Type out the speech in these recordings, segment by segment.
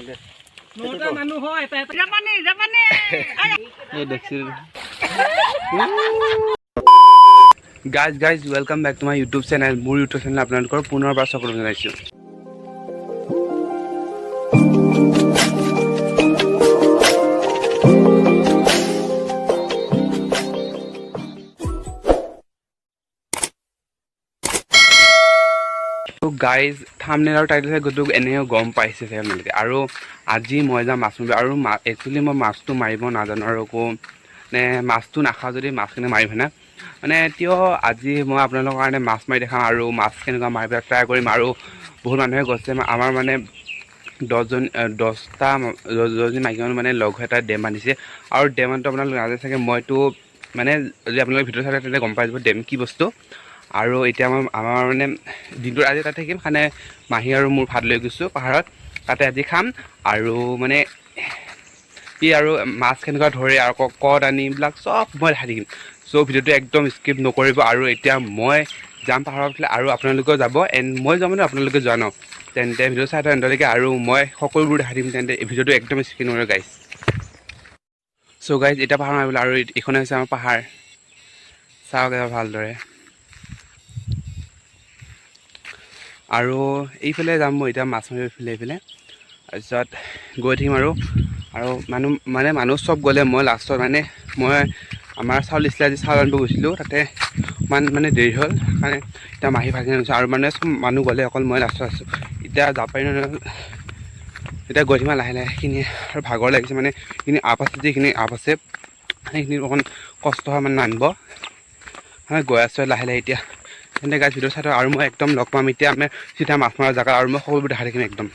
নটা মানুহ হয় এটা এটা জাপানি জাপানি এই দেখছি। Guys guys welcome back to my YouTube channel. মোৰ ইউটিউব চেনেল আপোনালোকৰ পুনৰবাৰ স্বাগতম জনাইছোঁ। গাইজ, থামনেল আৰু টাইটেল চাই গ'লো এনেও গম পাইছে চাগে আপোনালোকে। আৰু আজি মই যাম মাছ মাৰিব। আৰু একচুৱেলি মই মাছটো মাৰিব নাজানো আৰু একো মানে মাছটো নাখাওঁ যদি মাছখিনি মাৰিব না মানে কিয় আজি মই আপোনালোকৰ কাৰণে মাছ মাৰি দেখাম আৰু মাছ কেনেকুৱা মাৰিব ট্ৰাই কৰিম। আৰু বহুত মানুহে কৈছে আমাৰ মানে দহজন দহটা দহজনী মাইকী মানুহ মানে লগ হৈ এটা ডেম বান্ধিছে। আৰু ডেমটো আপোনালোকে নাজানে চাগে, মইতো মানে যদি আপোনালোকে ভিডিঅ' চালে তেন্তে গম পাই যাব ডেম কি বস্তু। আৰু এতিয়া আমাৰ মানে দিনটোত আজি তাত থাকিম, মানে মাহী আৰু মোৰ ভাত লৈ গৈছোঁ পাহাৰত, তাতে আজি খাম। আৰু মানে কি আৰু মাছ কেনেকুৱা ধৰে আৰু কদ আনি এইবিলাক চব মই দেখাই থাকিম। চ' ভিডিঅ'টো একদম স্কিপ নকৰিব। আৰু এতিয়া মই যাম পাহাৰৰ ফালে আৰু আপোনালোকেও যাব, এণ্ড মই যাম মানে আপোনালোকে যোৱা ন, তেন্তে ভিডিঅ' চাই এণ্ডলৈকে আৰু মই সকলোবোৰ দেখাই দিম। তেন্তে এই ভিডিঅ'টো একদম স্কিপ নকৰিব গাইজ। চ' গাইজ, এতিয়া পাহাৰ মাৰিবলৈ আৰু এইখনে হৈছে আমাৰ পাহাৰ, চাওক এবাৰ ভালদৰে। আৰু এইফালে যাম মই এতিয়া মাছ মাৰিব এইফালে এইফালে, তাৰপিছত গৈ থাকিম। আৰু আৰু মানুহ মানে মানুহ চব গ'লে মই লাষ্টত মানে মই আমাৰ চাউল দিছিলে, আজি চাউল আনিব গৈছিলোঁ, তাতে ইমান মানে দেৰি হ'ল কাৰণে এতিয়া মাহী ভাজি আনিছোঁ। আৰু মানে চব মানুহ গ'লে অকল মই লাষ্টত আছোঁ। এতিয়া যাব পাৰি নহয়, এতিয়া গৈ থাকিম লাহে লাহে সেইখিনি। আৰু ভাগৰ লাগিছে মানে এইখিনি আপ আছে, যিখিনি আপ আছে সেইখিনি অকণ কষ্ট হয় মানে নামিব। আমি গৈ আছোঁ লাহে লাহে এতিয়া। তেন্তে গাইজ ভিডিঅ' চাই থাকক আৰু মই একদম লগ পাম এতিয়া আমি চিধা মাছ মৰা জেগা আৰু মই সকলোবোৰ দেখাই থাকিম একদম।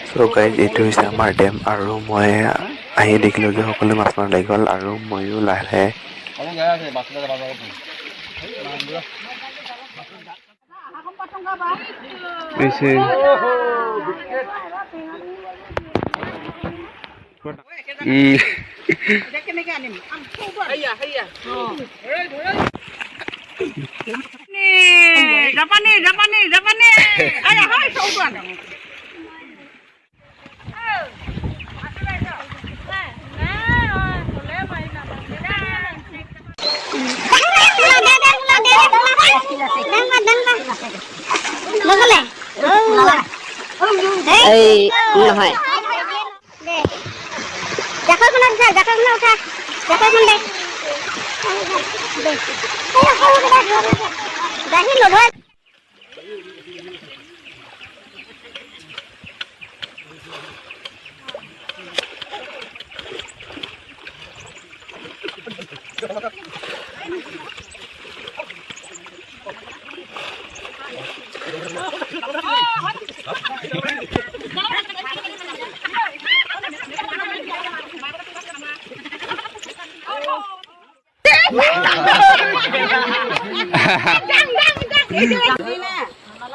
চ' গাইজ, এইটো হৈছে আমাৰ ডেম আৰু মই আহি দেখিলোঁ যে সকলো মাছ মাৰা লাগি গ'ল আৰু ময়ো লাহে লাহে হৈছে। এতিয়া কেনেকে আনিম? জাপানি জাপানি জাপানি আয়া হাই চৌটো আনো। এই নহয়। জাকৈখনত উঠা, জাকৈখনত উঠা, জাকৈখন দে। গাহী নধৰে।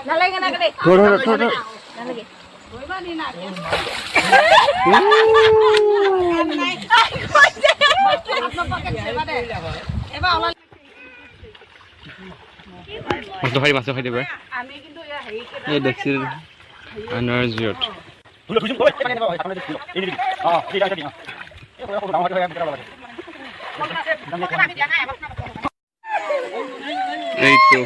নালাগে নালাগে। ধৰ ধৰ ধৰ ধৰ। মাছটো খাই, মাছটো খাই দিব। এই দেখছি আনৰ জিঅ'ত। এইটো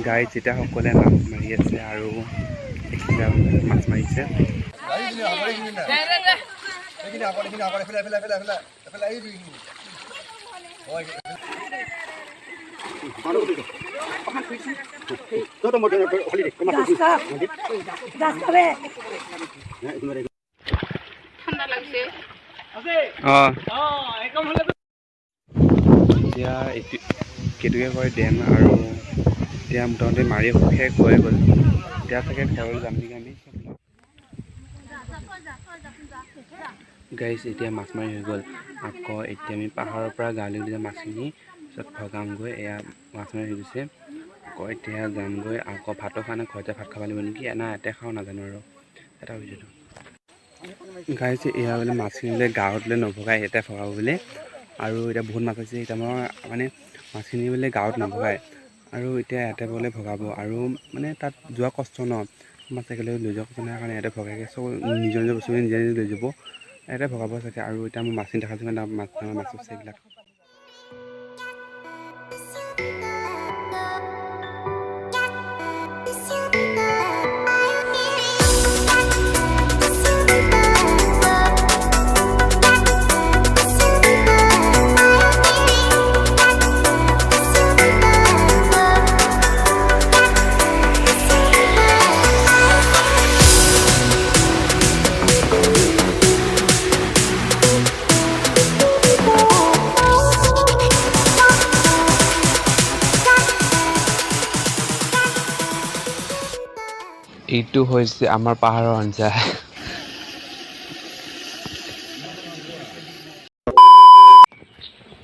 গাইজ, এতিয়া সকলোৱে মাছ মাৰি আছে আৰু এইখিনিতে মাছ মাৰিছে। ঠাণ্ডা লাগছে। এতিয়া এইটো কেটুকে কয় ডেম। আৰু এতিয়া মোটামুটি মাৰি শেষ হৈ গ'ল। এতিয়া চাগে ঘৰলৈ যাম নেকি আমি। গাইজ, এতিয়া মাছ মাৰি হৈ গ'ল। আকৌ এতিয়া আমি পাহাৰৰ পৰা গাঁৱলৈ লৈ যাম মাছখিনি, পিছত ভগামগৈ। এয়া মাছ মাৰি হৈ গৈছে। আকৌ এতিয়া যামগৈ, আকৌ ভাতো খোৱা নাই, ঘৰতে ভাত খাব লাগিব নেকি না ইয়াতে খাওঁ নাজানো আৰু। এটা ভিডিঅ'টো। গাইজ, এয়া বোলে মাছখিনি বোলে গাঁৱত বোলে নভগায়, ইয়াতে ভগাব বোলে। আৰু এতিয়া বহুত মাছ আছে। এতিয়া মই মানে মাছখিনি বোলে গাঁৱত নভগায় আৰু এতিয়া ইয়াতে বোলে ভগাব। আৰু মানে তাত যোৱা কষ্ট ন, মাছ একেলগে লৈ যোৱা কষ্ট নাই কাৰণে ইয়াতে ভগাইকে চব নিজৰ নিজৰ বস্তুখিনি নিজে নিজে লৈ যাব, ইয়াতে ভগাব চাগে। আৰু এতিয়া মই মাছখিনি দেখাইছোঁ, মানে মাছ মাছ আছে এইবিলাক। এইটো হৈছে আমাৰ পাহাৰৰ আঞ্জা।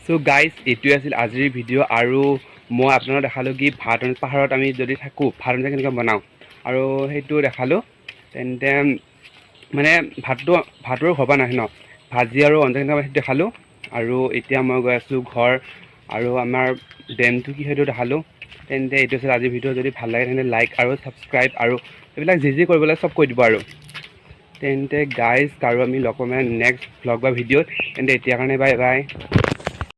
চ' গাইজ, এইটোৱে আছিল আজিৰ ভিডিঅ'। আৰু মই আপোনালোকক দেখালোঁ কি ভাত পাহাৰত আমি যদি থাকোঁ ভাত আঞ্জা কেনেকৈ বনাওঁ, আৰু সেইটো দেখালোঁ। তেন্তে মানে ভাতটো ঘৰৰ পৰা নাহে ন, ভাজি আৰু আঞ্জা কেনেকৈ বনাওঁ সেইটো দেখালোঁ। আৰু এতিয়া মই গৈ আছোঁ ঘৰ, আৰু আমাৰ ডেমটো কি সেইটো দেখালোঁ। তেন্তে এইটো আছিল আজিৰ ভিডিঅ'। যদি ভাল লাগে তেন্তে লাইক আৰু ছাবস্ক্ৰাইব আৰু এইবিলাক যি যি কৰিব লাগে চব কৰি দিব। আৰু তেন্তে গাইজ, আৰু আমি লগ পাম নেক্সট ভ্লগ বা ভিডিঅ'ত। তেন্তে এতিয়াৰ কাৰণে বাই বাই।